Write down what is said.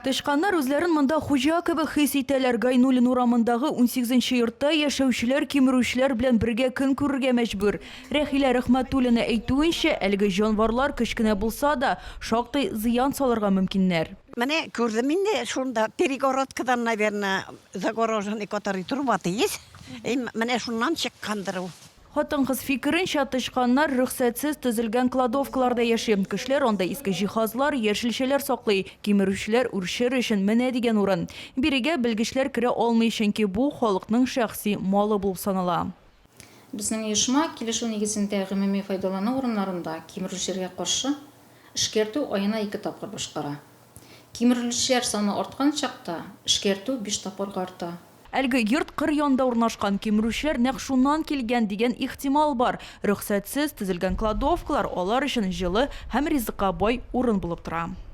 Тычканнар үзләрен монда хуҗа кебек хис итәләр. Гайнуллин урамындагы унсигезенче йортта яшәүчеләр кимерүчеләр белән бергә көн күрергә мәҗбүр. Рәхилә Рәхмәтуллина әйтүенчә, әлеге җанварлар кечкенә булса да, шактый зыян салырга мөмкиннәр. Менә күрдем инде шунда перегородкадан, наверное, загороженный который труба-то есть, и менә шуннан чыккандыр ул. Хатын-кыз фикеренчә, тычканнар рөхсәтсез төзелгән кладовкаларда яши. Кешеләр анда иске җиһазлар, яшелчәләр саклый. Кимерүчеләр үрчер өчен менә дигән урын. Бирегә белгечләр керә алмый, чөнки бу халыкның шәхси малы булып санала. Безнең оешма килешү нигезендә гомуми файдалану урыннарында кимерүчеләргә каршы эшкәртү аена ике тапкыр башкара. Кимерүчеләр саны арткан чакта эшкәртү биш тапкырга арта. Әлеге йорт кыр янында урнашкан, кимерүчеләр нәкъ шуннан килгән дигән ихтимал бар. Рөхсәтсез төзелгән кладовкалар алар өчен җылы һәм ризыкка бай урын булып тора.